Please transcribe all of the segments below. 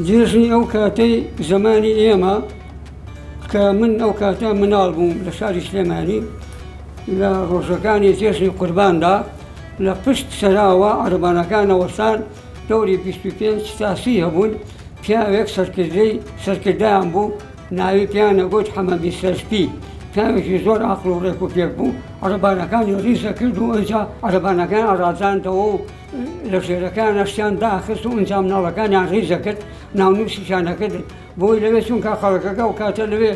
جێژنی ئەو کاتەی زەمانی ئێمە کە من ئەو کاتە مناڵ بووم لە شاری سلێمانی لە ڕۆژەکانی جێژنی قورباندا لە پشت سەراوە عەرەبانەکانە وەستان دەوری 25 تا 30 هەبوون پیاوێک سەرکردەی سەرکردیان بوو ناوی پیانە گوت حەمەبی سەرسپی پیاوێکی زۆر عەقڵ و ڕێک و پێک بوو عەرەبانەکانی ڕیزە کرد و ئەنجا عەرەبانەکان ئەڕازاندەوە و لە ژێرەکانە شتیان داخست و ئینجا مناڵەکانیان ڕیزە کرد ناونووسیشیان ئەکردن بۆی لەوێ چونکە خەڵکەکە ئەو کاتە لەوێ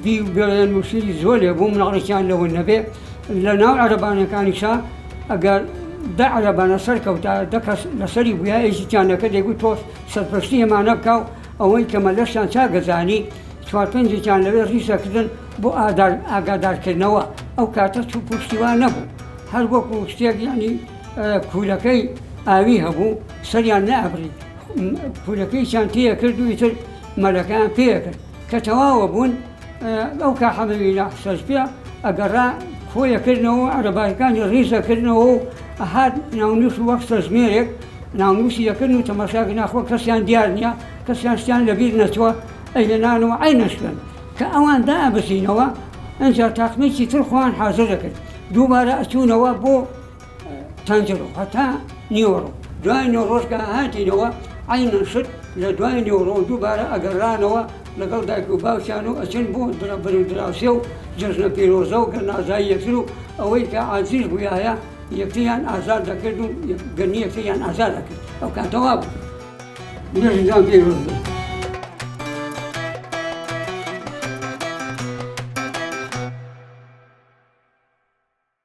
بی و بێڵێن و شیری زۆر لێ بوو مناڵێکیان لەوە نەبێ لە ناو عەرەبانەکانیشا ئەگەر دە عەرەبانە سەرکەوتا دە کەس لەسەری بوویا یەکێکیان دەکرد دەیگوت تۆ سەرپەرشتی ئەمانە بکە و ئەوەی کە مەلەشیان چاک ئەزانی چوار پێنجێکیان لەوێ ڕیزەکردن بۆ ئاگادارکردنەوە ئەو کاتە چوو پشتی وا نەبوو هەر وەکو شتێک یانی کوولەکەی ئاوی هەبوو سەریان نەئەبڕی کوولەکەیشیان تێکرد و ئیتر مەلەکەیان پێکرد کە تەواوە بوون ئەو کا حەمەوینە سەرپێ ئەگەڕا کۆیەکردنەوە عەرەبەکانی ڕیزەکردنەوە و ئەهات ناونووس وەک سەرژمێرێک ناونووسی دەکردن و تەماشا ناخۆ کەسیان دیار نییە کەسیان شتیان لەبیر نەچووە ئەیهێنانەوە عەینە شوێن کە ئەوان دائەبەزینەوە ئەنجا تاقمێکی تر خۆیان حازر دەکرد دووبارە ئەچوونەوە بۆ تەنجەرۆ هەتا نیوەڕۆ دوای نیوەڕۆش کە هاتینەوە عەینەن شت لە دوای نیوەڕۆ دووبارە ئەگەڕانەوە لەگەڵ دایک و باوکیان و ئەچن بۆ بەر و دراوسێ و جەژنە پیرۆزە و گەرنازایی یەکتر و ئەوەی کە عاجز بوویایە یەکتریان ئازاد دەکرد و گەرمی یەکتریان ئازاد دەکرد ئەو کاتە وا بوو. جەژنتان پیرۆز بێت.